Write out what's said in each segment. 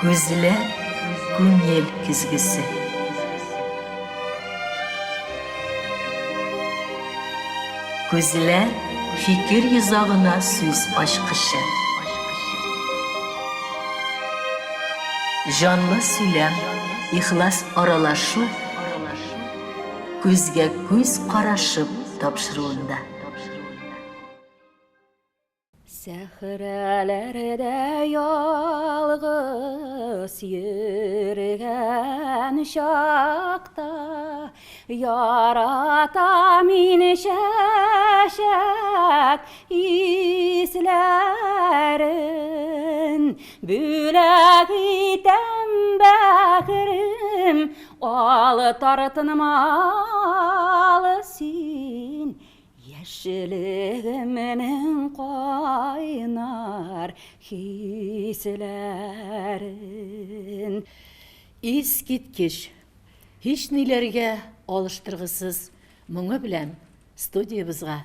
Күзләр күңел көзгесе. Күзләр фикер йозагына сүз ачкычы. Җанлы сөйләм, ихлас аралашу күзгә күз карашып тапшыруында. Сәхрәләрдә ялгыз йөргән чакта Ярата мин чәчәк исләрен, Бүләк итәм бәгърем, Ал тартынмалы син. Яшьлегемнең кайнар хисләрен. Искиткеч, һичниләргә алыштыргысыз моңы белән студиябезгә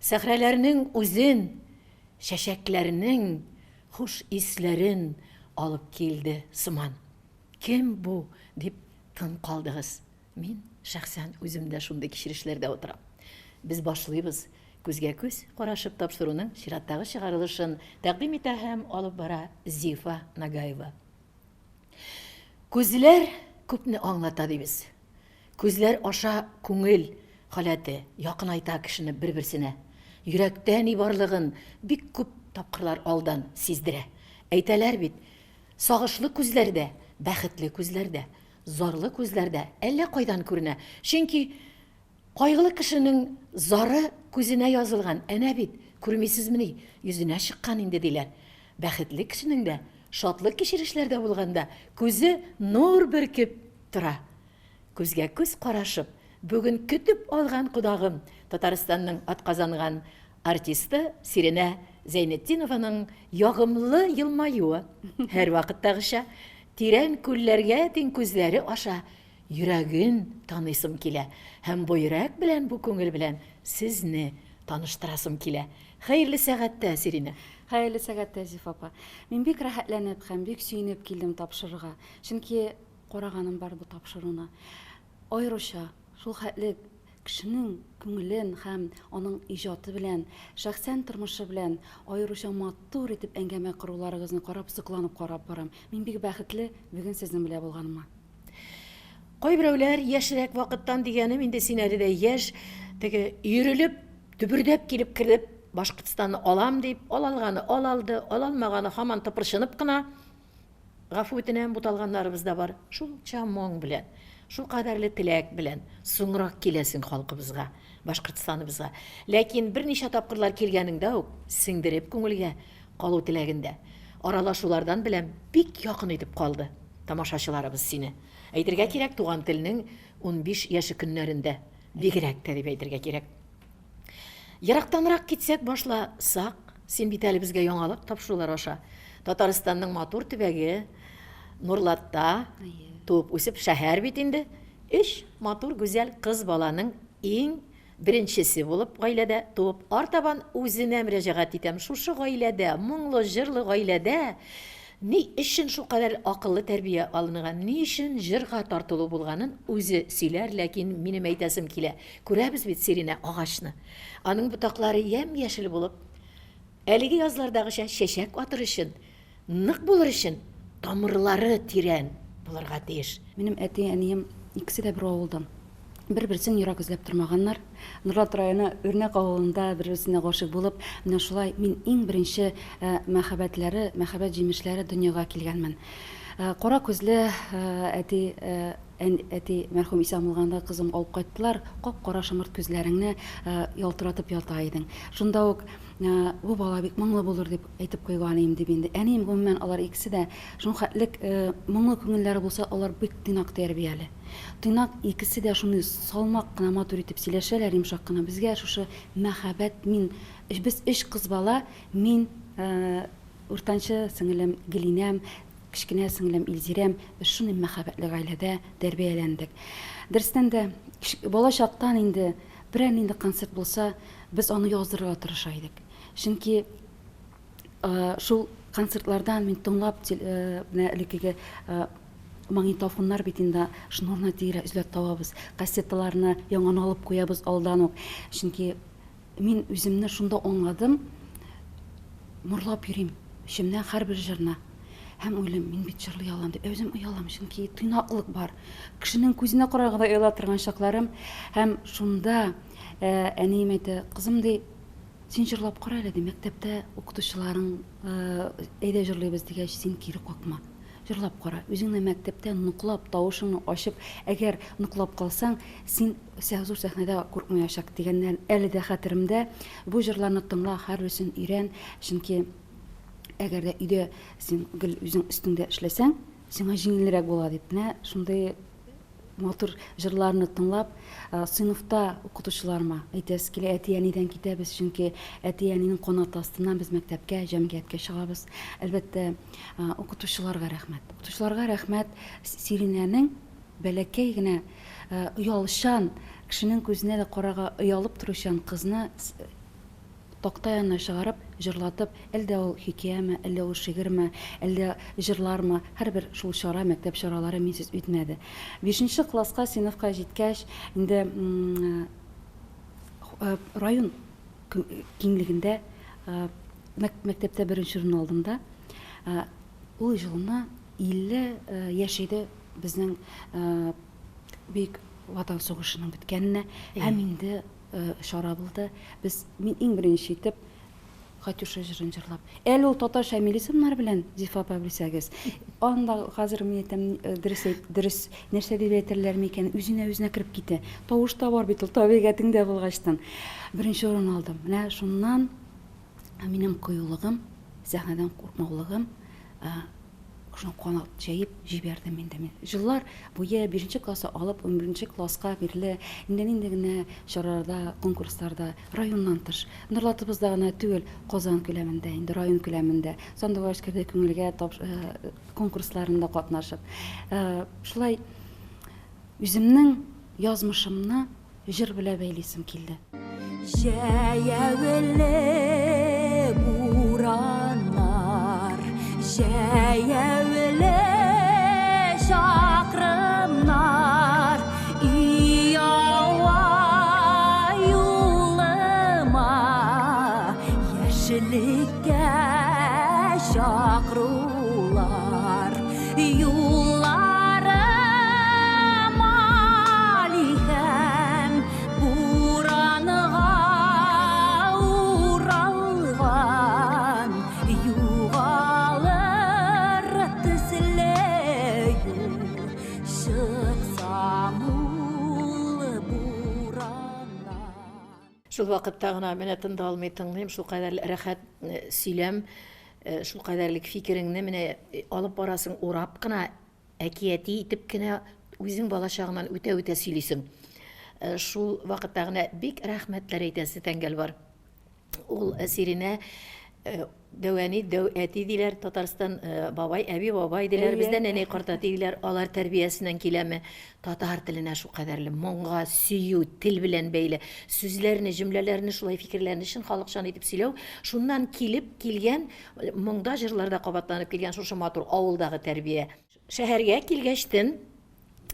сәхрәләрнең үзен, чәчәкләрнең хуш исләрен алып килде сыман. Кем бу? дип тын калдыгыз. Мин шәхсән үзем дә шундый кичерешләрдә утырам. Без башлыйбыз. Күзгә-күз карашып тапшыруның чираттагы чыгарылышын тәкъдим итә һәм алып бара Зифа Нагаева. Күзләр күпне аңлата дибез. Күзләр аша күңел халәте якынайта кешене бер-берсенә. Йөрәктә ни барлыгын бик күп тапкырлар алдан сиздерә. Әйтәләр бит, сагышлы күзләр дә, бәхетле күзләр дә Зарлы күзләр дә әллә кайдан күренә. Чөнки кайгылы кешенең зары күзенә язылган, әнә бит, күрмисезмени, йөзенә чыккан инде, диләр. Бәхетле кешенең дә, шатлык кичерешләрдә булганда, күзе нур бөркеп тора. Күзгә күз карашып, бүген көтеп алган кунагым, Татарстанның атказанган Артисты Сиринә Зәйнетдинованың ягымлы елмаюы, һәрвакыттагыча, тирән күлләргә тиң күзләре аша йөрәген таныйсым килә һәм бу йөрәк белән, бу күңел белән сезне таныштырасым килә. Хәерле сәгатьтә, Сиринә! Хәерле сәгатьтә, Зифа апа! Мин бик рәхәтләнеп һәм бик сөенеп килдем тапшырырга. Чөнки караганым бар бу тапшыруны. Аеруча, шул хәтле Кешенең күңелен һәм аның иҗаты белән, шәхсән тормышы белән аеруча матур итеп әңгәмә коруларыгызны карап, сокланып карап барам. Мин бик бәхетле бүген сезнең белән булганыма. Кайберәүләр яшьрәк вакыттан дигәнем, инде син әле дә яшь, теге өерелеп, дөбердәп килеп кереп, Башкортстанны алам дип, алалганы алалды, алалмаганы һаман тыпырчынып кына, Гафу үтенәм, буталганнарыбыз да бар. Шулча моң белән, шулкадәрле теләк белән соңрак киләсең халкыбызга, Башкортстаныбызга. Ләкин берничә тапкырлар килгәнеңдә үк сеңдереп күңелгә калу теләгендә, аралашулардан белән бик якын итеп калды тамашачыларыбыз сине. Әйтергә кирәк, Туган телнең 15 яше көннәрендә бигрәк тә дип әйтергә кирәк. Ерактанрак китсәк башла сак, син бит әле безгә яңалык тапшырулар аша. Татарстанның матур төбәге Нурлатта туып үсеп, шәһәр бит инде. Өч матур гүзәл кыз баланың иң беренчесе булып гаиләдә туып, артабан үзенә мөрәҗәгать итәм. Шушы гаиләдә, моңлы, җырлы гаиләдә Ни өчен шулкадәр акыллы тәрбия алынган, ни өчен җырга тартылу булганын үзе сөйләр, ләкин минем әйтәсем килә, күрәбез бит Сиринә агачны. Аның ботаклары ямь-яшел булып, әлеге язлардагыча чәчәк атыр өчен, нык булыр өчен тамырлары тирән булырга тиеш. Минем әти-әнием икесе дә бер авылдан. Бер-берсен ерак эзләп тормаганнар. Нурлат районы Үрнәк авылында бер-берсенә гашыйк булып, менә шулай мин иң беренче мәхәббәтләре, мәхәббәт җимешләре дөньяга килгәнмен. Кара күзле әти, әти мәрхүм исән булганда кызым алып кайттылар, кап-кара шомырт күзләреңне ялтыратып ята идең. Шунда ук бу бала бик моңлы булыр дип әйтеп куйган идем дип инде. Әнием, гомумән, алар икесе дә шул хәтлек моңлы күңелләре булса, алар бик тыйнак тәрбияле. Тыйнак, икесе дә шундый салмак кына матур итеп сөйләшәләр, йомшак кына. Безгә шушы мәхәббәт, мин, без өч кыз бала, мин, уртанчы сеңелем Гелинәм, кечкенә сеңелем Илзирәм, без шундый мәхәббәтле гаиләдә тәрбияләндек. Дөрестән дә, бала чактан инде берәр нинди концерт булса, без аны яздырырга тырыша идек. Чөнки шул. Концертлардан мин тыңлап, менә элеккеге магнитофоннар бит инде шнурны тиерә эзләп табабыз. Кассеталарны яңаны алып куябыз алдан ук. Чөнки мин үземне шунда аңладым, мырлап йөрим эчемнән һәрбер җырны. Һәм уйлыйм, мин бит җырлый алам дип. Ә үзем оялам, чөнки тыйнаклык бар. Кешенең күзенә карарга да ояла торган чакларым. Һәм шунда әнием әйтә, кызым, ди, син җырлап кара әле, ди, мәктәптә укытучыларың әйдә җырлыйбыз дигәч, син кире какма. Җырлап кара. Үзеңне мәктәптә ныклап, тавышыңны ачып, әгәр ныклап калсаң, син зур сәхнәдә куркмаячак дигәннәр әле дә хәтеремдә. Бу җырларны тыңла, һәрберсен өйрән, чөнки әгәр дә өйдә син гел үзең өстеңдә эшләсәң, сиңа җиңелрәк була дип. Менә шундый матур җырларны тыңлап, сыйныфта укытучыларыма әйтәсе килә, әти-әнидән китәбез, чөнки әти-әнинең канаты астыннан без мәктәпкә, җәмгыятькә чыгабыз. Әлбәттә, укытучыларга рәхмәт. Укытучыларга рәхмәт, Сиринәнең бәләкәй генә оялчан, кешенең күзенә дә карарга оялып торучан кызны такта янына чыгарып, җырлатып, әлдә ул хикәяме, әллә ул шигырьме, әллә җырлармы, һәрбер шул чара, мәктәп чаралары минсез үтмәде. Бишенче класска, сыйныфка җиткәч, инде район киңлегендә мәктәптә беренче урын алдым да. Ул елны 50 яшь иде безнең Бөек Ватан сугышының беткәненә, һәм инде чара булды. Без, мин иң беренче итеп Катюша җырын җырлап. Әле ул татарча мелизмнар белән, Зифа апа, белсәгез. Анда хәзер мин әйтәм, дөрес әйт, дөрес нәрсә дип әйтерләр микән, үзенә үзенә кереп китә. Тавыш та бар бит ул табигатеңдә булгачтын. Беренче урын алдым. Менә шуннан минем кыюлыгым, сәхнәдән куркмаулыгым Шуны канат җәеп җибәрдем инде мин. Җыллар буе бишенче класста алып унберенче класска бирле инде нинди генә чараларда, конкурсларда, районнан тыш, Норлатыбызда гына түгел, Казан күләмендә, инде район күләмендә, Сандугач керде күңелгә конкурсларында катнашып, шулай үземнең язмышымны Җыр белә бәйлисем килде. Җәяүле бураннар, җәяүле чакрымнар, Иява юлыма, яшьлеккә чакырулар. Юлларым алиһәм, буранга уралган, югалыр төсле юл, чыксам ул бураннан. Шул вакытта гына менә тын да алмый тыңлыйм, шулкадәр рәхәт сөйләм. Шулкадәрлек фикереңне менә алып барасың, урап кына, әкияти итеп кенә үзең балачагыңнан үтә-үтә сөйлисең. Шул вакытта гына бик рәхмәтләр әйтәсе тәңгәл бар. Ул Сиринә дәү әни, дәү әти диләр, Татарстан бабай, әби, бабай диләр, бездә нәнәй, картәти диләр, алар тәрбиясеннән киләме? Татар теленә шулкадәрле моңга, сөю, тел белән бәйле сүзләрне, җөмләләрне шулай фикерләрне чын халыкчан итеп сөйләү, шуннан килеп килгән, моңда җырларда кабатланып килгән шушы матур авылдагы тәрбия. Шәһәргә килгәчтен,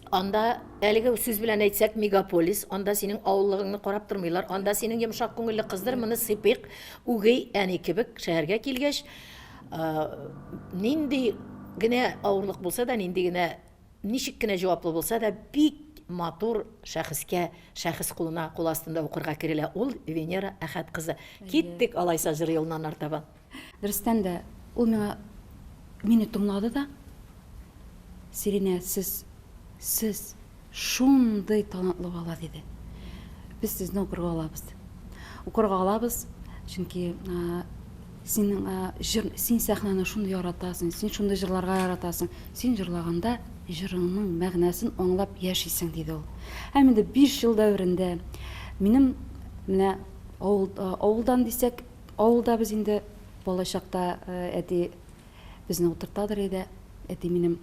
анда, әлеге сүз белән әйтсәк, мегаполис, анда синең авыллыгыңны карап тормыйлар, анда синең йомшак күңелле кыздыр, моны сыйпыйк, үгей әни кебек шәһәргә килгәч, нинди генә авырлык булса да, нинди генә Ничек кенә җаваплы булса да, бик матур шәхескә, шәхес кулына, кул астында укырга керелә. Ул Венера Әхәт кызы. Киттек алайса җыр юлыннан артабан. Дөрестән дә, ул миңа мине тыңлады да, Сиринә, сез, сез шундый талантлы бала, диде. Без сезне укырга алабыз. Укырга алабыз, чөнки синең җыр, син сәхнәне шундый яратасың, син шундый җырларга яратасың. Син җырлаганда җырыңның мәгънәсен аңлап яшисең, диде ул. Һәм инде 5 ел дәверендә минем менә авыл, авылдан дисәк, авылда без инде балачакта әти безне утыртадыр иде. Әти минем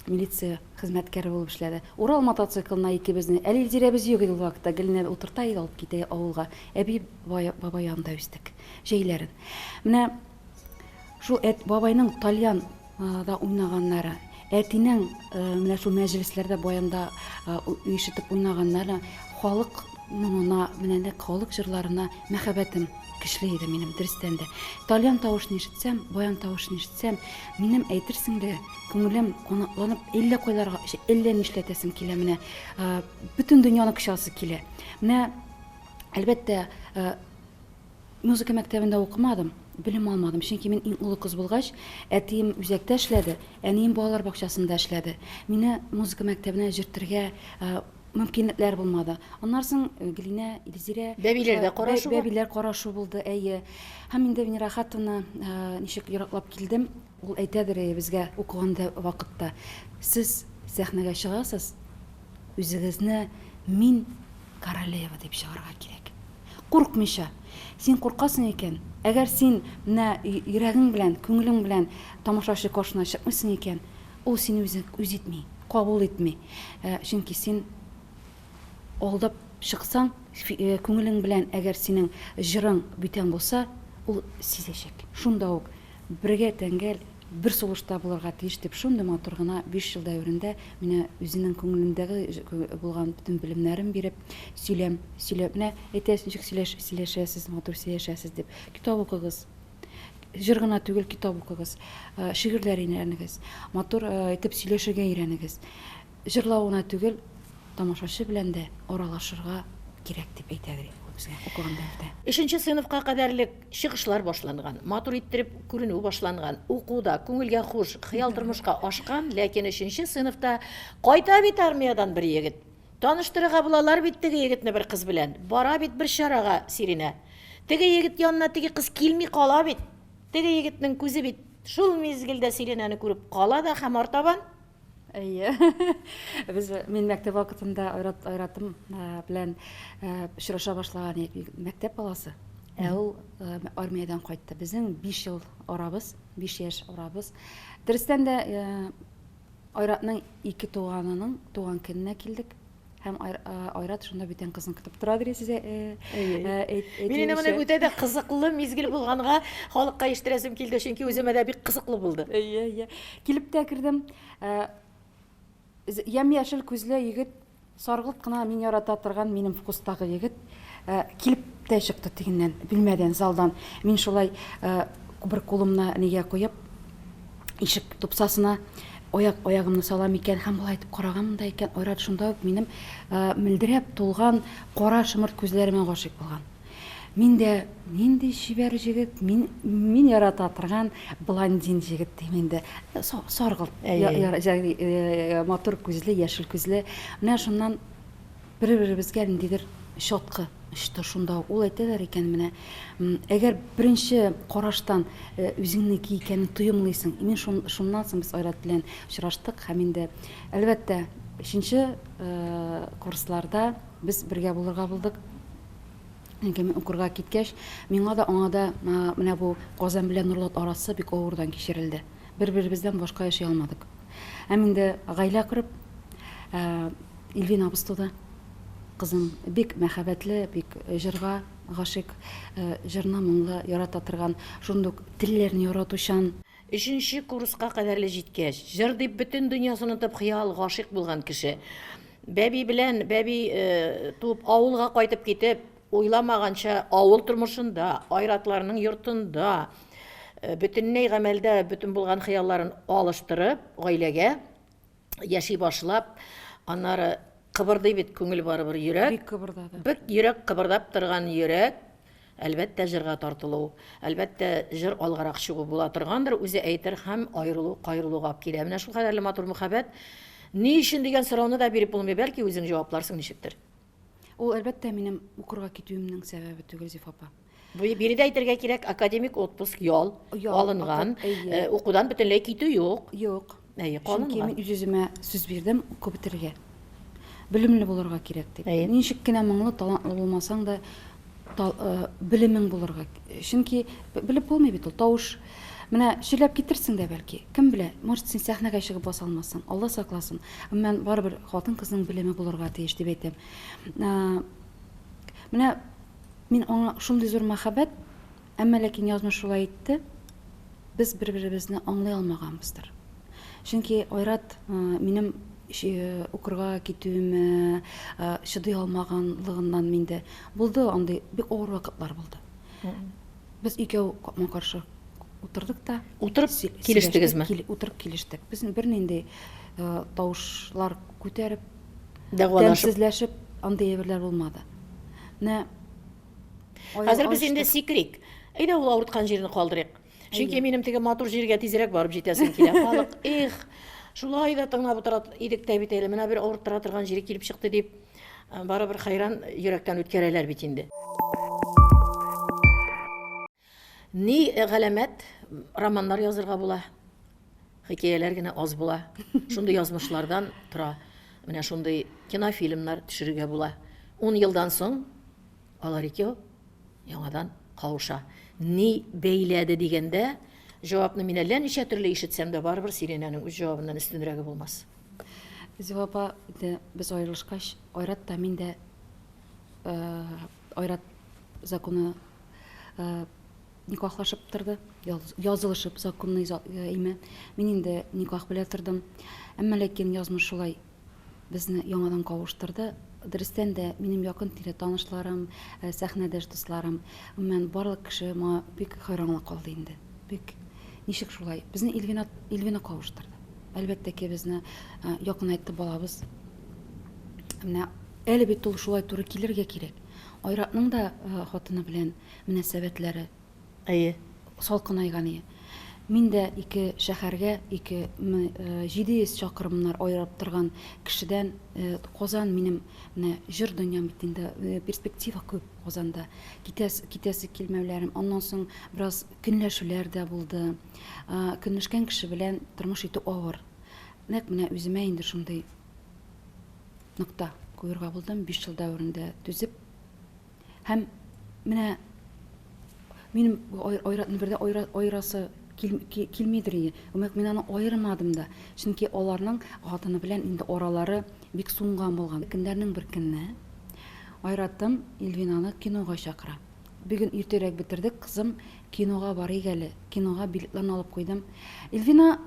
милиция хезмәткәре булып эшләде. Урал мотоциклына икебезне, әле Илзирәбез юк иде ул вакытта, гел утырта иде, алып китә авылга. Әби, бабай янында үстек. Җәйләрен. Менә. Шул әт, бабайның тальян да уйнаганнары, әтинең менә шул мәҗлесләрдә баянда ишетеп уйнаганнары, халык моңына, менә нәкъ халык җырларына мәхәббәтем көчле иде минем, дөрестән дә. Тальян тавышын ишетсәм, баян тавышын ишетсәм, минем әйтерсең лә, күңелем канатланып, әллә кайларга, әллә нишләтәсем килә менә. Бөтен дөньяны кочасы килә. Менә, әлбәттә, Музыка мәктәбендә укымадым, белем алмадым, чөнки мин иң олы кыз булгач, әтием үзәктә эшләде, әнием балалар бакчасында эшләде. Мине музыка мәктәбенә җөртергә мөмкинлекләр булмады. Аннан соң Гөлинә, Илзирә. Бәбиләр дә карашу. Бәбиләр карашу булды, әйе. Һәм инде Венера Әхәтовна ничек ераклап килдем, ул әйтәдер безгә укыган вакытта, сез сәхнәгә чыгасыз, үзегезне мин королева дип чыгарга кирәк. Куркмыйча. Син куркасың икән, әгәр син менә йөрәгең белән, күңелең белән тамашачы каршына чыкмыйсың икән, ул сине үзе үз итми, кабул итми. Чөнки син алдап чыксаң, күңелең белән әгәр синең җырың бүтән булса, ул сизәчәк. Шунда ук бергә тәңгәл, бер сулышта булырга тиеш дип шундый матур гына 5 ел дәверендә менә үзенең күңелендәге булган бөтен белемнәрен биреп, сөйләм, сөйләп, менә әйтәсез, ничек сөйләш, сөйләшәсез, матур сөйләшәсез дип. Китап укыгыз. Җыр гына түгел, китап укыгыз. Шигырьләр өйрәнегез. Матур итеп сөйләшергә өйрәнегез. Җырлау гына түгел, тамашачы белән дә аралашырга кирәк дип әйтә ул безгә укыган дәвердә. Өченче сыйныфка кадәрлек чыгышлар башланган, матур иттереп күренү башланган, уку да күңелгә хуш, хыял тормышка ашкан, ләкин өченче сыйныфта кайта бит армиядән бер егет. Таныштырырга булалар бит теге егетне бер кыз белән. Бара бит бер чарага Сиринә. Теге егет янына теге кыз килми кала бит. Теге егетнең күзе бит шул мизгелдә Сиринәне күреп кала да һәм артабан Әйе. Без мин мәктәп вакытында Айрат Айратым белән очраша башлаган идек. Мәктәп баласы. Ә ул армиядән кайтты. Безнең 5 ел арабыз, 5 яшь арабыз. Дөрестән дә Айратның ике туганының туган көненә килдек. Һәм Айрат шунда бүтән кызын көтеп тора дир сез. Мин инде моны үтә дә кызыклы мизгел булганга халыкка ишеттерәсем килде, чөнки үземә дә бик кызыклы булды. Әйе, әйе. Килеп тә кердем. Ямь-яшел күзле егет, саргылт кына мин ярата торган минем вкустагы егет килеп тә чыкты тегеннән, бүлмәдән, залдан. Мин шулай бер кулымны нигә куеп, ишек тупсасына аяк аягымны салам икән һәм болай итеп караганмын да икән, Айрат шунда ук минем мөлдерәп тулган кара шомырт күзләремә гашыйк булган. Мин дә нинди чибәр җегет, мин мин ярата торган блондин җегет дим инде. Саргылт, матур күзле, яшел күзле. Менә шуннан Бер-беребезгә ниндидер чаткы очты шунда ук. Ул әйтәләр икән менә, әгәр беренче караштан үзеңнеке икәнен тоемлыйсың. Мин шуннан соң без Айрат белән очраштык һәм инде, әлбәттә, өченче курсларда без бергә булырга булдык. Чөнки мин укырга киткәч, миңа да, аңа да менә бу Казан белән Нурлат арасы бик авырдан кичерелде. Бер-беребездән башка яши алмадык. Һәм инде гаилә корып, Ильвинабыз туды. Кызым бик мәхәббәтле, бик җырга гашыйк, җырны моңлы ярата торган, шундый ук телләрне яратучан. Өченче курска кадәрле җиткәч, җыр дип бөтен дөньясын онытып хыял гашыйк булган кеше, бәби белән бәби туып авылга кайтып китеп, уйламаганча авыл тормышында, Айратларның йортында, бөтенләй гамәлдә бөтен булган хыялларын алыштырып, гаиләгә яши башлап, аннары кыбырдый бит күңел барыбер йөрәк. Бик кыбырдады. Бик йөрәк кыбырдап торган йөрәк, әлбәттә, җырга тартылу, әлбәттә, җыр алгарак чыгу була торгандыр, үзе әйтер һәм аерылу, каерылуга алып килә. Менә шул кадәрле матур мөхәббәт. Ни өчен дигән сорауны да биреп булмый, бәлки үзең җавапларсың ничектер. Ул, әлбәттә, минем укырга китүемнең сәбәбе түгел, Зифа апа. Биредә әйтергә кирәк, академик отпуск, ял, ял алынган, э, укудан бөтенләй китү юк. Юк. Әйе, калынган. Чөнки мин үз-үземә сүз бирдем, укып бетерергә. Белемле булырга кирәк дип. Әйе. Ничек кенә моңлы, талантлы булмасаң да, тал, э, белемең булырга. Чөнки белеп булмый бит ул тавыш. Менә сөйләп китерсең дә бәлки. Кем белә, может син сәхнәгә чыгып баса алмассың. Алла сакласын. Әмма барыбер хатын-кызның белеме булырга тиеш дип әйтәм. Э, менә Мин аңа шундый зур мәхәббәт, әмма ләкин язмыш шулай итте. Без бер-беребезне аңлый алмаганбыздыр. Чөнки Айрат минем укырга китүемә чыдый алмаганлыгыннан миндә булды андый бик авыр вакытлар булды. Без икәү капма-каршы утырдык та. Утырып килештегезме? Утырып килештек. Без бернинди тавышлар күтәреп, дәгъвалашып, тәмсезләшеп андый әйберләр булмады. Менә Хәзер без инде сикерик. Әйдә ул авырткан җирне калдырыйк. Чөнки минем теге матур җиргә тизрәк барып җитәсем килә. Халык, эх, шулай да тыңлап утыра идек тә бит әле, менә бер авырттыра торган җире килеп чыкты дип, э, барыбер хәйран йөрәктән үткәрәләр бит инде. Ни галәмәт, романнар язырга була. Хикәяләр генә аз була. Шундый язмышлардан тора. Менә шундый кинофильмнар төшерергә була. Ун елдан соң алар икәү яңадан кавыша. Ни бәйләде дигәндә, җавапны мин әллә ничә төрле ишетсәм дә, барыбер Сиринәнең үз җавабыннан өстенрәге булмас. Зифа апа, инде без аерылышкач, Айрат та, мин дә Айрат законы никахлашып торды, язылышып законный име. Мин инде никах белә тордым. Әмма ләкин язмыш шулай безне яңадан кавыштырды. Дөрестән дә, минем якын тирә танышларым, сәхнәдәш дусларым, гомумән, барлык кеше моңа бик хәйранла калды инде. Бик ничек шулай? Безне Ильвина, Ильвина кавыштырды. Әлбәттә ки, безне якынайтты балабыз. Менә әле бит ул шулай туры килергә кирәк. Айратның да хатыны белән мөнәсәбәтләре Әйе. салкынайган ие. Мин дә ике шәһәргә, ике 700 чакрымнар аерып торган кешедән, Казан минем менә җыр дөньям бит инде, перспектива күп Казанда. Китәс, китәсе килмәүләрем, аннан соң бераз көнләшүләр дә булды. Көнләшкән кеше белән тормыш итү авыр. Нәкъ менә үземә инде шундый нокта куерга булдым, 5 ел дәверендә түзеп. Һәм менә минем Айратны бер дә аерасы килмидер иде. Гомумән, мин аны аермадым да. Чөнки аларның хатыны белән инде аралары бик суынган булган. Көннәрнең бер көнне Айратым Эльвинаны кинога чакыра. Бүген иртәрәк бетердек, кызым, кинога барыйк әле. Кинога билетларны алып куйдым. Эльвина,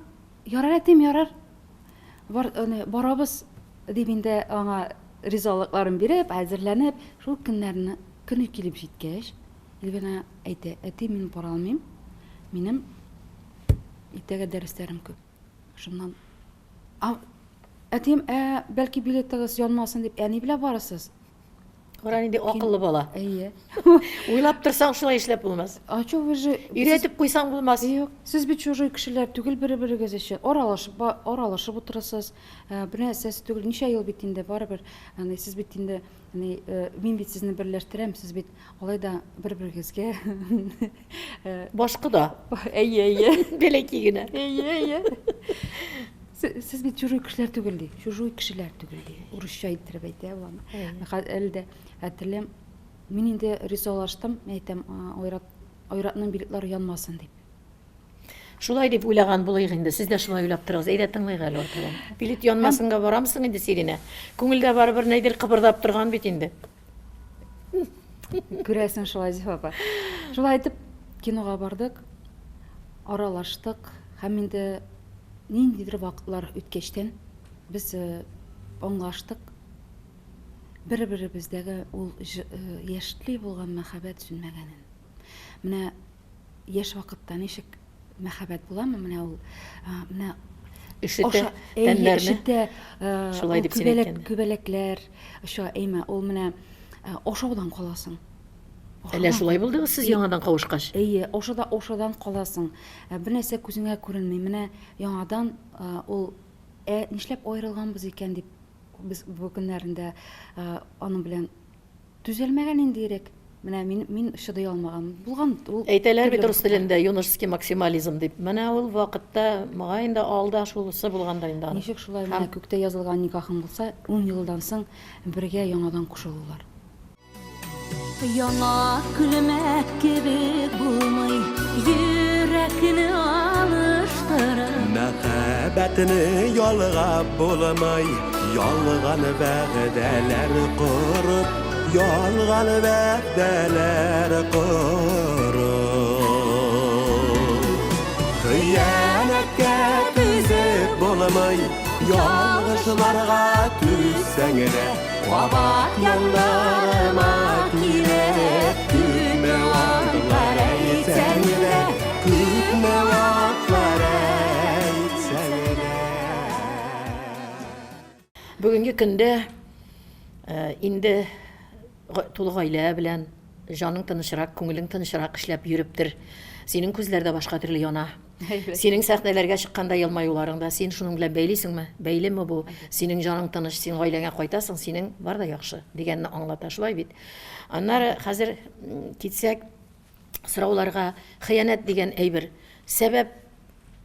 ярар, әтием, ярар. Бар, барабыз, дип инде аңа ризалыкларын биреп, әзерләнеп, шул көннәрне, көне килеп җиткәч, Эльвина әйтә, әти, мин бара алмыйм, минем иртәгә дәресләрем күп. Шуннан, әтием, ә бәлки билетыгыз янмасын дип, әни белән барасыз? Кара нинди акыллы бала. Әйе. Уйлап торсаң, шулай эшләп булмас. А чё вы же... Өйрәтеп куйсаң булмас. Юк, сез бит чужой кешеләр түгел бер-берегез өчен. Аралашып, аралашып утырасыз. Э, бер нәрсәсе түгел. Ничә ел бит инде барыбер. Аны сез бит инде, аны э, мин бит сезне берләштерәм, сез бит алай да бер-берегезгә э, Башкы да. Әйе, әйе. Бәләкәй генә. Әйе, әйе. Сез бит чужой кешеләр түгел ди. Чужой кешеләр түгел ди. Урысча иттереп әйтә ул аны. Әле дә хәтерлим. Мин инде ризалаштым, әйтәм, Айрат, Айратның билетлары янмасын дип. Шулай дип уйлаган булыйк инде. Сез дә шулай уйлап торыгыз. Әйдә тыңлыйк әле артабан. Билет янмасынга барамсың инде, Сиринә? Күңелдә барыбер нидер кыбырдап торган бит инде. Күрәсең шулай, Зифа апа. Шулай итеп кинога бардык, аралаштык һәм инде ниндидер вакытлар үткәчтән без э, аңлаштык. Бер-беребездәге ул э, яшьли булган мәхәббәт сүнмәгәнен. Менә яшь вакытта ничек мәхәббәт буламы, менә ул менә Өшетә тәннәрне. Өшетә. Шулай дип син әйткән. Күбәләкләр оча, әйме, ул менә ашаудан каласың. Әллә шулай булдыгыз сез яңадан кавышкач? Әйе, ашада ашаудан каласың. Бер нәрсә күзеңә күренми. Менә яңадан ул ә нишләп аерылганбыз икән дип без бу көннәрендә аның белән Төзәлмәгән инде ирек. Менә мин, мин чыдый алмаган. Булган ул. Әйтәләр бит рус телендә юношеский максимализм дип. Менә ул вакытта, мөгаен да алда шулысы булгандыр инде аның. Ничек шулай менә күктә язылган никахың булса, ун елдан соң бергә яңадан кушылулар. Яңа күлмәк кебек булмый йөрәкне алыштырып. Мәхәббәтне ялгап булмый, ялган вәгъдәләр корып, ялган вәгъдәләр корып. Хыянәткә түзеп булмый, ялгышларга түзсәң дә, кабат яннарыма килеп, күпме вакытлар әйтсәң дә, күпме вакытлар әйтсәң дә. Бүгенге көндә инде тулы гаилә белән җаның тынычрак, күңелең тынычрак эшләп йөрептер. Синең күзләр дә башка төрле яна. Синең сәхнәләргә чыкканда елмаюларың да, син шуның белән бәйлисеңме? Бәйлеме бу? Синең җаның тыныч, син гаиләңә кайтасың, синең бар да яхшы дигәнне аңлата, шулай бит? Аннары хәзер китсәк, сорауларга хыянәт дигән әйбер сәбәп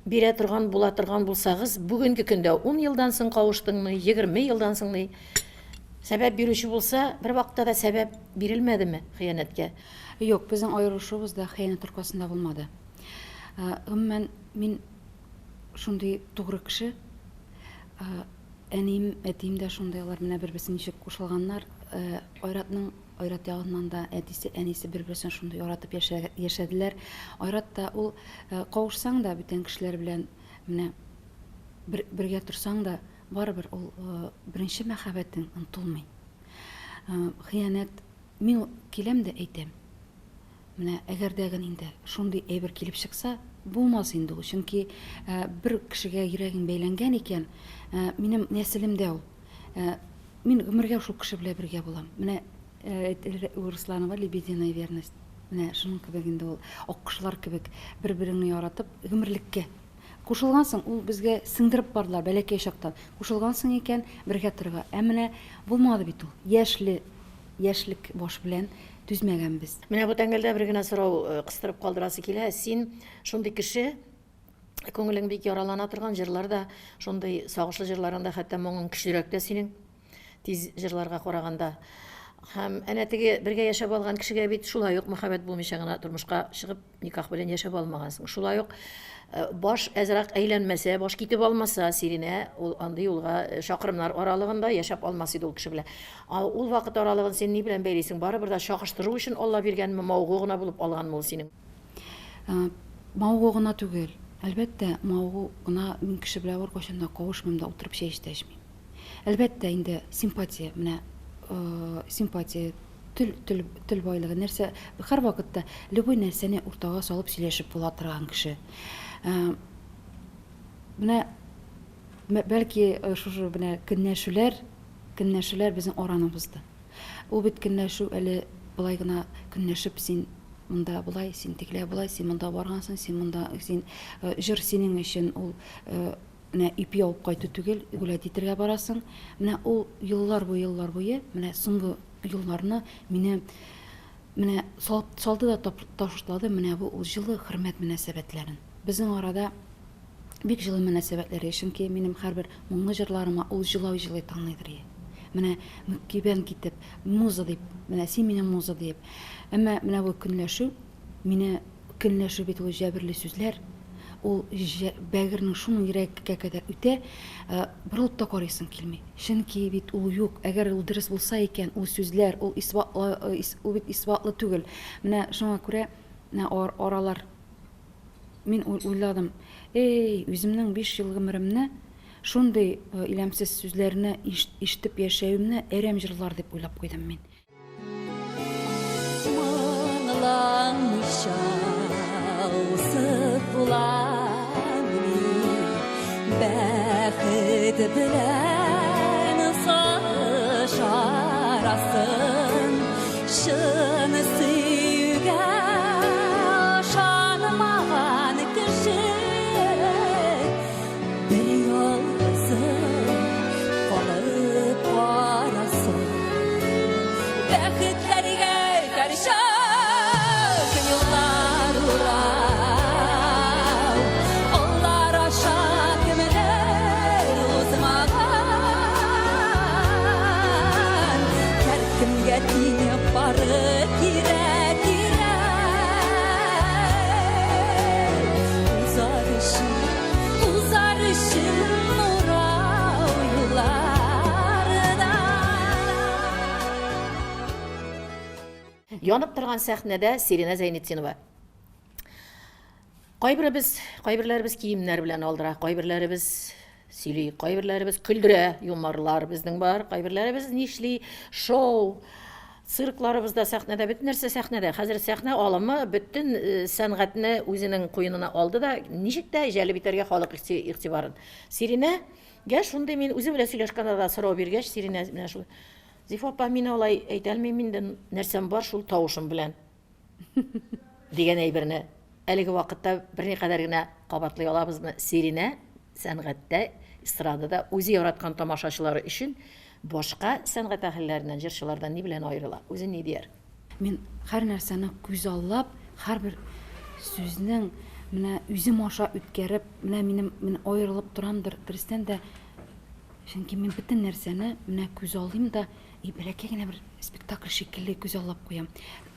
бирә торган була торган булсагыз, бүгенге көндә 10 елдан соң кавыштыңмы, 20 елдан соң ни? Сәбәп бирүче булса, бер вакытта да сәбәп бирелмәдеме хыянәткә? Юк, безнең аерылышуыбыз да хыянәт аркасында булмады. Гомумән, мин шундый тугры кеше. Әнием, әтием дә шундый, алар менә бер-берсен ничек кушылганнар. Айратның Айрат ягыннан да әтисе, әнисе бер-берсен шундый яратып яшәделәр. Айрат та ул кавышсаң да бүтән кешеләр белән менә бер, бергә торсаң да, барыбер ул беренче мәхәббәтең онытылмый. Хыянәт, мин киләм дә әйтәм. Менә әгәр дә гын инде шундый әйбер килеп чыкса, булмас инде ул, чөнки бер кешегә йөрәгең бәйләнгән икән, минем нәселемдә ул. Мин гомергә шул кеше белән бергә булам. Менә урысларның бар лебединая верность. Менә шуның кебек инде ул, аккошлар кебек бер-береңне яратып, гомерлеккә. Кушылгансың, ул безгә сеңдереп бардылар бәләкәй чактан. Кушылгансың икән, бергә торырга. Ә менә булмады бит ул. Яшьле, яшьлек баш белән түзмәгәнбез. Менә бу тәңгәлдә бер генә сорау кыстырып калдырасы килә. Син шундый кеше, күңелең бик яралана торган җырлар да, шундый сагышлы җырларың да, хәтта моңың көчлерәк тә синең, тиз җырларга караганда. Һәм әнә теге бергә яшәп алган кешегә бит шулай ук мәхәббәт булмыйча гына тормышка чыгып, никах белән яшәп алмагансың. Шулай ук э, баш әзрәк әйләнмәсә, баш китеп алмаса, Сиринә ул андый юлга э, чакрымнар аралыгында яшәп алмас иде ул кеше белән. Ул вакыт аралыгын син ни белән бәйлисең? Барыбер дә чагыштыру өчен Алла биргәнме, мавыгу гына булып алганмы ул синең? Мавыгу гына түгел. Әлбәттә, мавыгу гына мин кеше белән беркайчан да кавышмыйм да, утырып чәй эч тә эчмим. Әлбәттә, инде симпатия, менә симпатия, тел, тел, тел байлыгы, нәрсә, һәрвакытта любой нәрсәне уртага салып сөйләшеп була торган кеше. Менә бәлки шушы менә көнләшүләр, көнләшүләр безнең араны бозды. Ул бит көнләшү әле болай гына көнләшеп син монда болай, син тегеләй болай, син монда баргансың, син монда, син э, җыр синең өчен ул э, менә ипи алып кайту түгел, гулять итәргә барасың. Менә ул еллар буе, еллар буе, менә соңгы елларны мине менә салды да ташлады менә бу ул җылы хөрмәт мөнәсәбәтләрен. Безнең арада Бик җылы мөнәсәбәтләр, чөнки минем һәрбер моңлы җырларыма ул җылау-җылый тыңлыйдыр. Менә мөкибән китеп, муза дип, менә син минем муза диеп. Әмма менә бу көнләшү, мине көнләшү бит ул җәберле сүзләр, ул бәгырьнең шуның йөрәккә кадәр үтә, борылып та карыйсың килми. Чөнки бит ул юк. Әгәр ул дөрес булса икән, ул сүзләр, ул исбатлы, ул бит исбатлы түгел. Менә шуңа күрә менә аралар Мин уйладым, эй, үземнең 5 ел гомеремне шундый э, иләмсез сүзләрне ишетеп яшәвемне әрәм җырлар дип уйлап куйдым мин. Моңланмыйча узып буламыни бәхет белән сагыш арасын чын сөюгә ышанмаган кеше бер ялгызы калып карасын бәхетләргә һәрчак юллар урау аллар аша кемнәр узмаган һәркемгә тиң пары кирәк кирәк узар өчен узар өчен урау юлларда. Янып торган сәхнәдә Сиринә Зәйнетдинова. Кайберебез, кайберләребез киемнәр белән алдыра, кайберләребез сөйли, кайберләребез көлдерә, юморлар безнең бар, кайберләребез нишли, шоу, циркларыбыз да сәхнәдә, бөтен нәрсә сәхнәдә. Хәзер сәхнә алымы бөтен э, сәнгатьне үзенең куенына алды да, ничек тә җәлеп итәргә халык игътибарын. Сиринә гә шундый мин үзе белән сөйләшкәндә дә сорау биргәч, Сиринә менә шул Зифа апа, мин алай әйтә алмыйм инде, нәрсәм бар шул тавышым белән. Дигән әйберне әлеге вакытта берникадәр генә кабатлый алабызмы? Сиринә сәнгатьтә, эстрадада үзе яраткан тамашачылары өчен башка сәнгать әһелләреннән, җырчылардан ни белән аерыла? Үзе ни дияр? Мин һәр нәрсәне күзаллап, һәрбер сүзнең менә үзем аша үткәреп, менә минем мин аерылып торамдыр, дөрестән дә, чөнки мин бөтен нәрсәне менә күзаллыйм да, и бәләкәй генә бер спектакль шикелле күзаллап куям.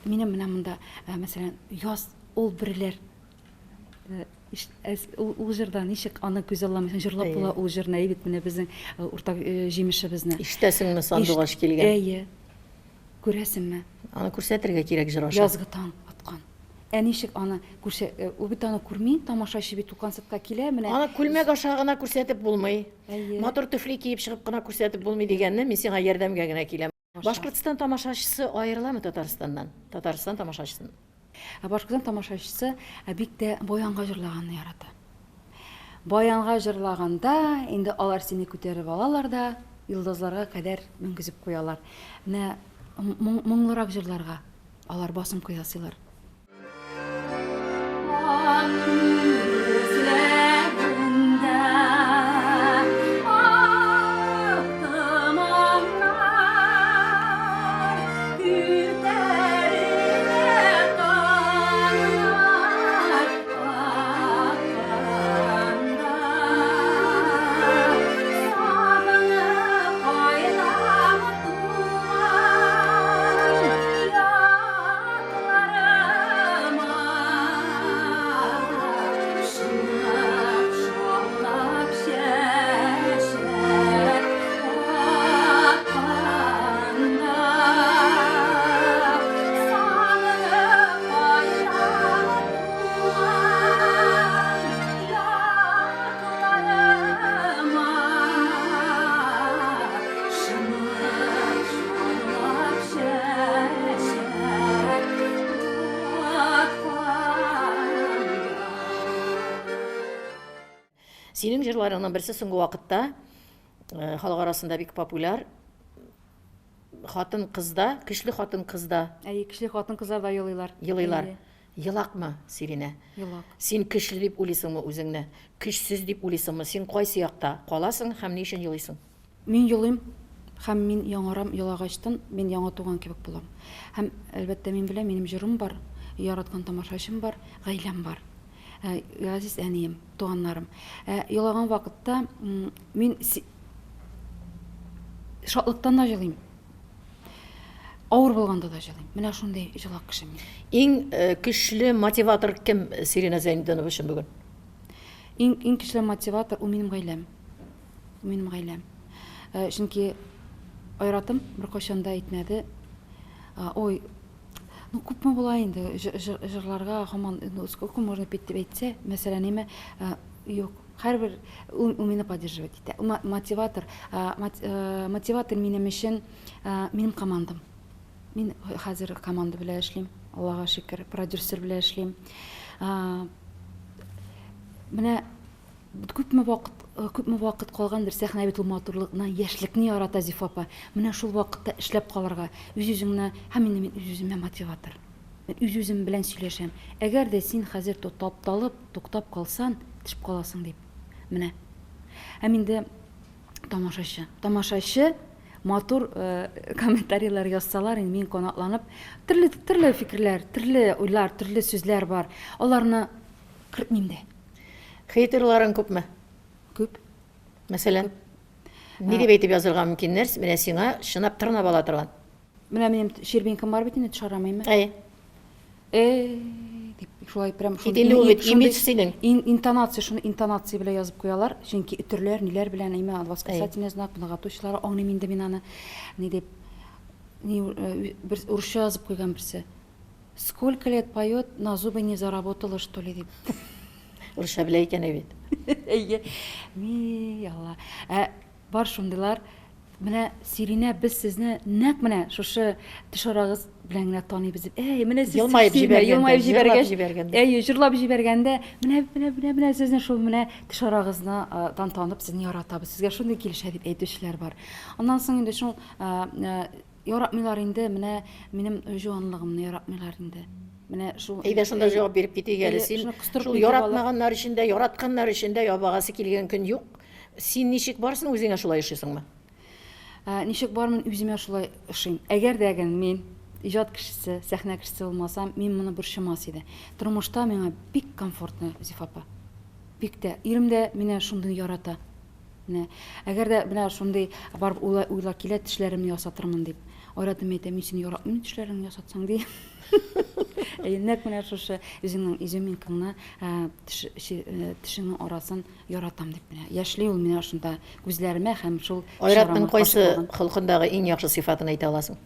Минем менә монда, э, мәсәлән, яз ул бөреләр э, ул җырда ничек аны күзалламыйсың, җырлап була ул җырны, әйе бит, менә безнең э, уртак җимешебезне. Ишетәсеңме, сандугач килгән? Әйе. Күрәсеңме? Аны күрсәтергә кирәк җыр аша. Язгы таң аткан. Ә ничек аны күрсә, ул бит аны күрми, тамашачы бит ул концертка килә, менә. Аны күлмәк аша гына күрсәтеп булмый. Әйе. Матур түфли киеп чыгып кына күрсәтеп булмый дигәнне мин сиңа ярдәмгә генә киләм. Башкортстан тамашачысы аерыламы Татарстаннан? Татарстан тамашачысын. Ә Башкортстан тамашачысы бик тә баянга җырлаганны ярата. Баянга җырлаганда инде алар сине күтәреп алалар да, йолдызларга кадәр менгезеп куялар. Менә моңлырак җырларга алар басым ясыйлар. Синең җырларыңның берсе соңгы вакытта э, халык арасында бик популяр. Хатын кызда, көчле хатын кызда. Әйе, көчле хатын кызлар да елыйлар. Елыйлар. Елакмы, Сиринә? Елак. Син көчле дип уйлыйсыңмы үзеңне? Көчсез дип уйлыйсыңмы? Син кайсы якта каласың һәм ни өчен елыйсың? Мин елыйм һәм мин яңарам, елагачтын мин яңа туган кебек булам. Һәм, әлбәттә, мин беләм, минем җырым бар, яраткан тамашачым бар, гаиләм бар. Ә, газиз әнием, туганнарым. Ә елаган вакытта мин шатлыктан да елыйм. Авыр булганда да җылыйм. Менә шундый җылак кеше мин. Иң э, көчле мотиватор кем Сирина Зәйнетдинова өчен бүген? Иң иң көчле мотиватор ул минем гаиләм. Ул минем гаиләм. Э, чөнки Айратым беркайчан да әйтмәде. Ой, ну күпме була инде җырларга һаман ну сколько можно петь дип әйтсә, мәсәлән, ниме, э, юк, һәрбер ул мине поддерживать итә. Мотиватор, мотиватор минем өчен Минем командам. Мин хәзер команда белән эшлим, Аллага шөкер, продюсер белән эшлим. Менә күпме вакыт, күпме вакыт калгандыр, сәхнә бит ул матурлыкны, яшьлекне ярата, Зифа апа. Менә шул вакытта эшләп калырга, үз-үзеңне, һәм инде мин үз-үземә мотиватор. Мин үз-үзем белән сөйләшәм. Әгәр дә син хәзер тапталып, туктап калсан, төшеп каласың дип. Менә. Һәм инде тамашачы. Тамашачы матур э, комментарийлар язсалар, инде мин канатланып, төрле төрле фикерләр, төрле уйлар, төрле сүзләр бар. Аларны кертмим дә. Хейтерларың күпме? Күп. Мәсәлән, ни дип әйтеп язырга мөмкин нәрс, менә сиңа чынлап тырнап ала торган. Менә минем щербинкам бар бит инде, төшәрамыймы? Әйе. Э, дип шулай прям шундый инде ул бит имидж синең. Интонация шуны интонация белән язып куялар, чөнки өтерләр, ниләр белән, әйме, восклицательный знак, многоточиелар аңлыйм инде мин аны. Ни дип, ни э, бер урысча язып куйган берсе. Сколько лет поет, на зубы не заработала, что ли, дип. Русча белә икән бит. Әйе. Ми, Алла. Ә бар шундыйлар, менә Сиринә, без сезне нәкъ менә шушы теш арагыз белән генә таныйбыз дип. Әй, менә сез Елмаеп җибәргәндә, елмаеп җырлап җибәргәндә. Әйе, җырлап җибәргәндә, менә, менә, менә, менә сезне шул менә теш арагызны тан танып, сезне яратабыз, сезгә шундый килешә дип әйтүчеләр бар. Аннан соң инде шул яратмыйлар инде, менә минем җуанлыгымны яратмыйлар инде. Менә шул. Әйдә шунда җавап биреп китик әле. Син шул яратмаганнар өчен дә, яратканнар өчен дә ябагасы килгән көн юк. Син ничек барсың, үзеңә шулай ошыйсыңмы? Ничек бармын, үземә шулай ошыйм. Әгәр дә гел мин иҗат кешесе, сәхнә кешесе булмасам, мин моны борчымас иде. Тормышта миңа бик комфортно, Зифа апа. Бик тә. Ирем дә мине шундый ярата. Менә, әгәр дә менә шундый барып уйлар, уйлар килә, тешләремне ясатырмын дип. Айратым әйтә, мин сине яратмыйм тешләреңне ясатсаң, ди. Әйе, нәкъ менә шушы үзеңнең изюминкаңны, теш, тешеңнең арасын яратам дип менә. Яшьли ул менә шунда күзләремә һәм шул Айратның кайсы холкындагы иң яхшы сыйфатын әйтә аласың?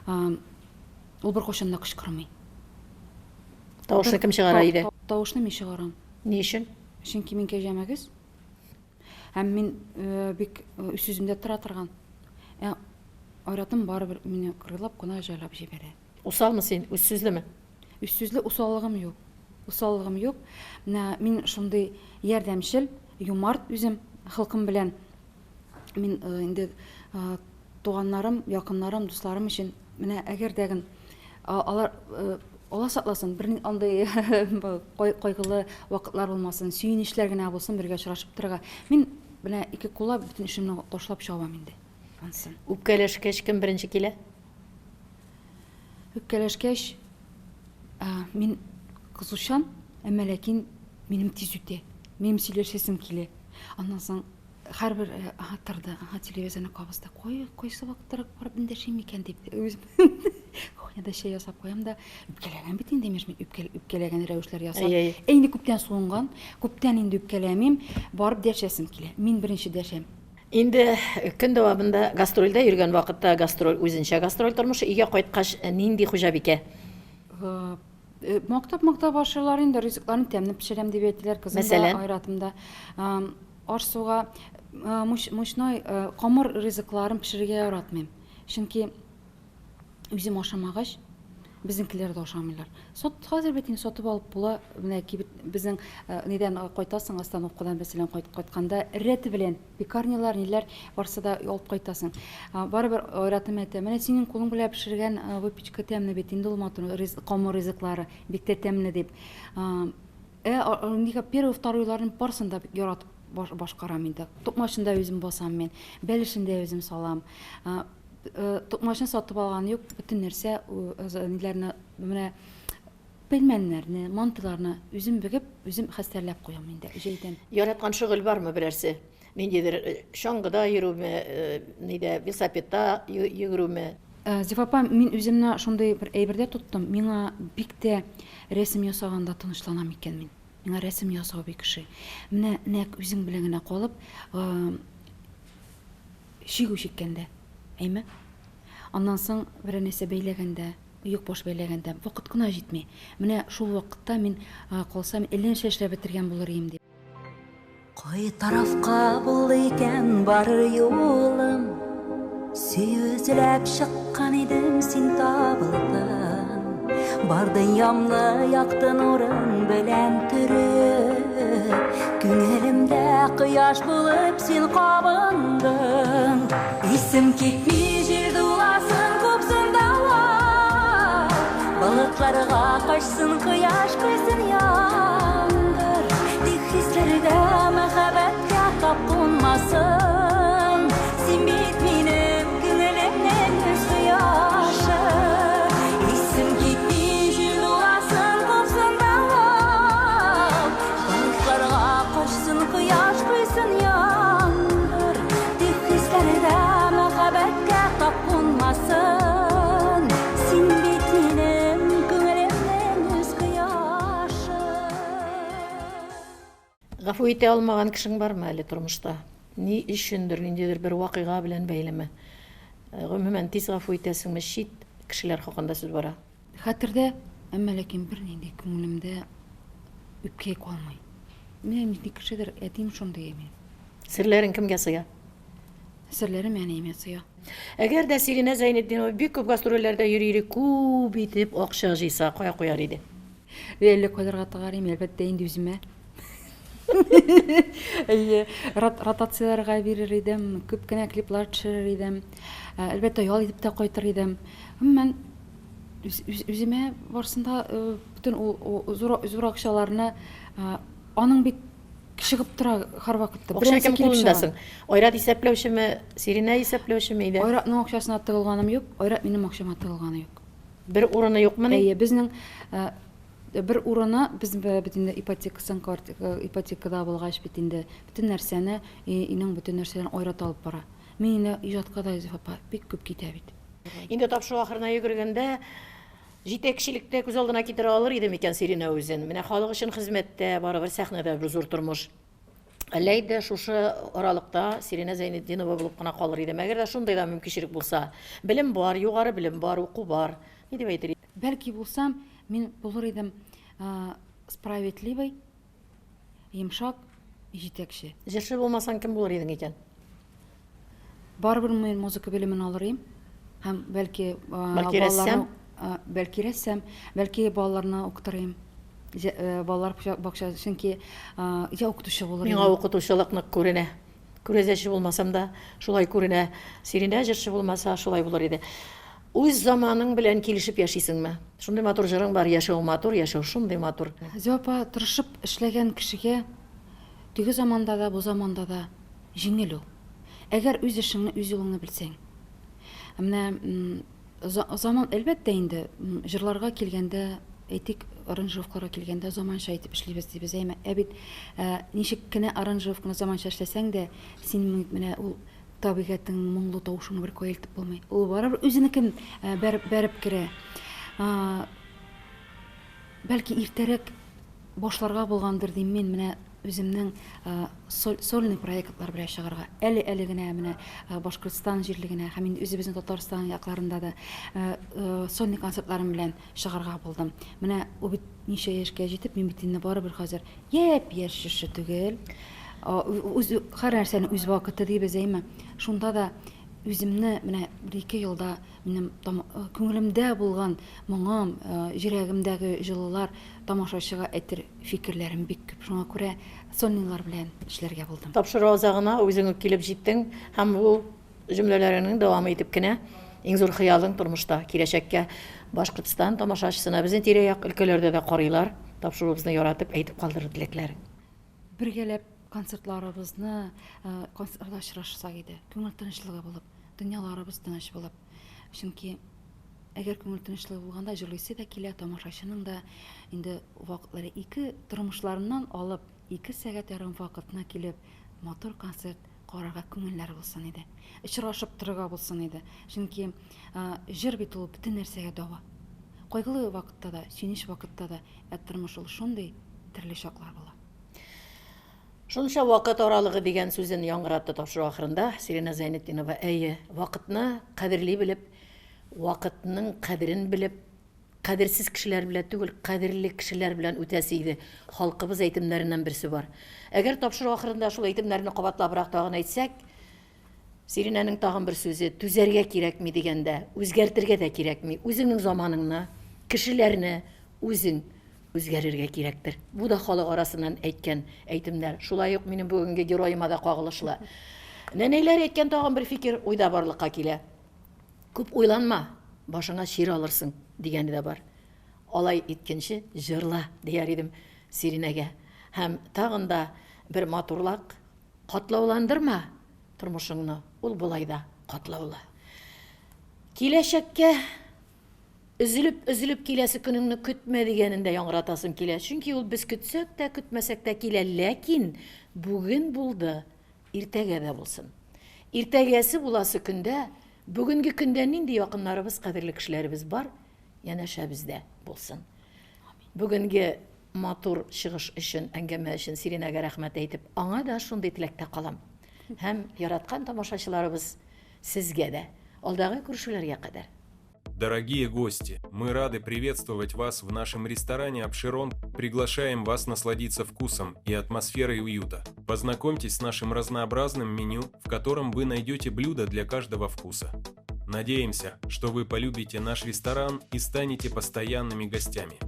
Ул беркайчан да кычкырмый. Тавышны кем чыгара иде? Тавышны мин чыгарам. Ни өчен? Чөнки мин кәҗәмәгез. Һәм мин бик үз сүземдә тора торган. Ә Айратым барыбер мине кырыйлап кына җайлап җибәрә. Усалмы син, үз сүзлеме? Үз сүзле, усаллыгым юк. Усаллыгым юк. Менә мин шундый ярдәмчел, юмарт үзем холкым белән. Мин инде туганнарым, якыннарым, дусларым өчен менә әгәр дә алар Алла сакласын, бер андый кайгылы вакытлар булмасын, сөенечләр генә булсын, бергә очрашып торырга. Мин менә ике куллап бөтен эшемне ташлап чабам инде. Ансын. Үпкәләшкәч кем беренче килә? Үпкәләшкәч, мин кызучан, әмма ләкин минем тиз үтә. Минем сөйләшәсем килә. Аннан соң һәрбер э, ага торды, ага телевизорны кабызды. Кой, кайсы вакыттарак барып эндәшим икән дип үзем кухняда чәй ясап куям да, үпкәләгән бит инде имеш мин үпкә, үпкәләгән рәвешләр ясап. Әй, әй. Ә инде күптән суынган, күптән инде үпкәләмим, барып дәшәсем килә. Мин беренче дәшәм. Инде көн дәвамында гастрольдә йөргән вакытта гастроль үзенчә гастроль тормышы, өйгә кайткач нинди хуҗабикә? Мактап-мактап ашыйлар инде, ризыкларны тәмле пешерәм дип әйтәләр, кызым да, Мәсәлән? Айратым да. Аш-суга мучной камыр ризыкларын пешерергә яратмыйм. Чөнки үзем ашамагач, безнекеләр дә ашамыйлар. Сат, хәзер бит инде сатып алып була. Менә кибет безнең нидән кайтасың, остановкадан мәсәлән кайтканда рәте белән пекарнялар, ниләр барсы да алып кайтасың. Барыбер Айратым әйтә, менә синең кулың белән пешергән выпечка тәмле бит инде ул матур камыр ризыклары бик тә тәмле дип. Ә нигә первый, второйларын барысын да бик яратып башкарам инде. Токмачын да үзем басам мин, бәлешен дә үзем салам. Токмачны сатып алган юк, бөтен нәрсә ниләрне менә пельмәннәрне, мантыларны үзем бөгеп, үзем хәстәрләп куям инде җәйдән. Яраткан шөгыль бармы берәрсе? Ниндидер чаңгыда йөрүме, нидә, велосипедта йөгерүме? Зифа апа, мин үземне шундый бер әйбердә тоттым. Миңа бик тә рәсем ясаганда тынычланам икән мин. Миңа рәсем ясау бик ошый. Менә нәкъ үзең белән генә калып, чигү чиккәндә, әйме? Аннан соң берәр нәрсә бәйләгәндә, оекбаш бәйләгәндә, вакыт кына җитми. Менә шул вакытта мин калсам, әллә нәрсә эшләп бетергән булыр идем дип. Кай тарафка булды икән барыр юлым? Сөю эзләп чыккан идем, син табылдың. Бар дөньямны якты нурың белән төреп, Күңелемдә кояш булып син кабындың. Исем китми җил дуласын, купсын давыл, Болытларга качсын кояш, койсын яңгыр. Тик хисләргә, мәхәббәткә тап кунмасын. Син бит минем күңелемнең үз кояшы. Исем китми җил дуласын, купсын давыл. Болытларга качсын кояш, койсын яңгыр. Тик хисләргә, мәхәббәткә тап кунмасын. Син бит минем күңелемнең үз кояшы. Гафу итә алмаган кешең бармы әле тормышта? Ни өчендер, ниндидер бер вакыйга белән бәйлеме? Гомумән, тиз гафу итәсеңме? Чит кешеләр хакында сүз бара. Хәтердә, әмма ләкин бернинди күңелемдә үпкә калмый. Менә нинди кешедер, әтием шундый мин. Серләрең кемгә сыя? Серләрем әниемә сыя. Әгәр дә Сиринә Зәйнетдинова бик күп гастрольләрдә йөри-йөри күп итеп акча җыйса, кая куяр иде? Әллә кайларга тыгар идем, әлбәттә инде үземә. Әйе, ротацияләргә бирер идем, күп кенә клиплар төшерер идем. Әлбәттә, ял итеп тә кайтыр идем. Гомумән, үземә барсын да бөтен ул зур акчаларны аның бит чыгып тора һәрвакытта. Акча кем кулында соң? Айрат исәпләүчеме, Сиринә исәпләүчеме өйдә? Айратның акчасына тыгылганым юк, Айрат минем акчама тыгылганы юк. Бер урыны юкмыни? Әйе, безнең бер урыны, без бит инде ипотекасын, ипотекада булгач бит инде бөтен нәрсәне, өйнең бөтен нәрсәләрен Айрат алып бара. Мин инде иҗатка да, Зифа апа, бик күп китә бит. Инде тапшыру ахырына йөгергәндә, җитәкчелектә күз алдына китерә алыр иде микән Сиринә үзен? Менә халык өчен хезмәттә, барыбер сәхнәдә бер зур тормыш. Әллә инде шушы аралыкта Сиринә Зәйнетдинова булып кына калыр идеме? Әгәр дә шундый да мөмкинчелек булса. Белем бар, югары белем бар, уку бар. Ни дип әйтер идең? Бәлки булсам, мин булыр идем справедливый, йомшак җитәкче. Җырчы булмасаң, кем булыр идең икән? Барыбер мин музыка белемен алыр идем. Һәм бәлки Бәлки рәссам? Бәлки рәссам, бәлки балаларны укытыр идем. Балалар бакча, чөнки я укытучы булыр идем. Миңа укытучылык нык күренә. Күрәзәче булмасам да, шулай күренә. Сиринә җырчы булмаса, шулай булыр иде. Үз заманың белән килешеп яшисеңме? Шундый матур җырың бар, Яшәү матур, яшәү шундый матур. Зөя апа, тырышып эшләгән кешегә теге заманда да, бу заманда да җиңел ул. Әгәр үз эшеңне, үз юлыңны белсәң. Менә заман, әлбәттә инде, җырларга килгәндә, әйтик, аранжировкаларга килгәндә заманча итеп эшлибез дибез, әйме? Ә бит ничек кенә аранжировканы заманча эшләсәң дә, син менә ул табигатьнең моңлы тавышыңны бер кая илтеп булмый. Ул барыбер үзенекен бәреп, бәреп керә. Бәлки иртәрәк башларга булгандыр дим мин, менә үземнең сольный проектлар белән чыгарга. Әле-әле генә менә Башкортстан җирлегенә һәм инде үзебезнең Татарстан якларында да сольный концертларым белән чыгарга булдым. Менә ул бит ничә яшькә җитеп, мин бит инде барыбер хәзер япь-яшь җырчы түгел. Үз һәр нәрсәнең үз вакыты дибез, әйме? Шунда да үземне менә бер-ике елда Минем күңелемдә булган моңым, җөрәгемдәге җылылар тамашачыга әйтер фикерләрем бик күп. Шуңа күрә сольныйлар белән эшләргә булдым. Тапшыру азагына үзең үк килеп җиттең һәм бу җөмләләреңнең дәвамы итеп кенә иң зур хыялың тормышта, киләчәккә Башкортстан тамашачысына, безнең тирә-як өлкәләрдә дә карыйлар, тапшыруыбызны яратып әйтеп калдырыр теләкләрең. Бергәләп концертларыбызны, концертларда очрашсак иде, күңел тынычлыгы булып, дөньяларыбыз тыныч булып. Чөнки әгәр күңел тынычлыгы булганда җырлыйсы да килә, тамашачының да инде вакытлары ике тормышларыннан алып, ике сәгать ярым вакытына килеп, матур концерт карарга күңелләре булсын иде. Очрашып торырга булсын иде. Чөнки җыр бит ул бөтен нәрсәгә дава. Кайгылы вакытта да, сөенеч вакытта да, ә тормыш ул шундый төрле чаклар була. Шунча вакыт аралыгы дигән сүзен яңгыратты тапшыру ахырында Сиринә Зәйнетдинова. Әйе, вакытны кадерли белеп, вакытның кадерен белеп, кадерсез кешеләр белән түгел, кадерле кешеләр белән үтәсе иде. Халкыбыз әйтемнәреннән берсе бар. Әгәр тапшыру ахырында шул әйтемнәрне кабатлабрак тагын әйтсәк, Сиринәнең тагын бер сүзе, түзәргә кирәкми дигәндә, үзгәртергә дә кирәкми. Үзеңнең заманыңны, кешеләрне үзең үзгәрергә кирәктер. Бу да халык арасыннан әйткән әйтемнәр. Шулай ук минем бүгенге героема да кагылышлы. Нәнәйләр әйткән тагын бер фикер уйда барлыкка килә. Күп уйланма, башыңа чир алырсың, дигәне дә бар. Алай иткәнче җырла, дияр идем Сиринәгә. Һәм тагын да бер матурлак, катлауландырма тормышыңны, ул болай да катлаулы. Киләчәккә Өзелеп-өзелеп киләсе көнеңне көтмә дигәнен дә яңгыратасым килә. Чөнки ул без көтсәк тә, көтмәсәк тә килә. Ләкин бүген булды, иртәгә дә булсын. Иртәгәсе буласы көндә, бүгенге көндә нинди якыннарыбыз, кадерле кешеләребез бар, янәшәбездә булсын. Бүгенге матур чыгыш өчен, әңгәмә өчен Сиринәгә рәхмәт әйтеп, аңа да шундый теләктә калам. Һәм яраткан тамашачыларыбыз, сезгә дә. Алдагы күрешүләргә кадәр. Дорогие гости, мы рады приветствовать вас в нашем ресторане «Апшерон». Приглашаем вас насладиться вкусом и атмосферой уюта. Познакомьтесь с нашим разнообразным меню, в котором вы найдете блюда для каждого вкуса. Надеемся, что вы полюбите наш ресторан и станете постоянными гостями.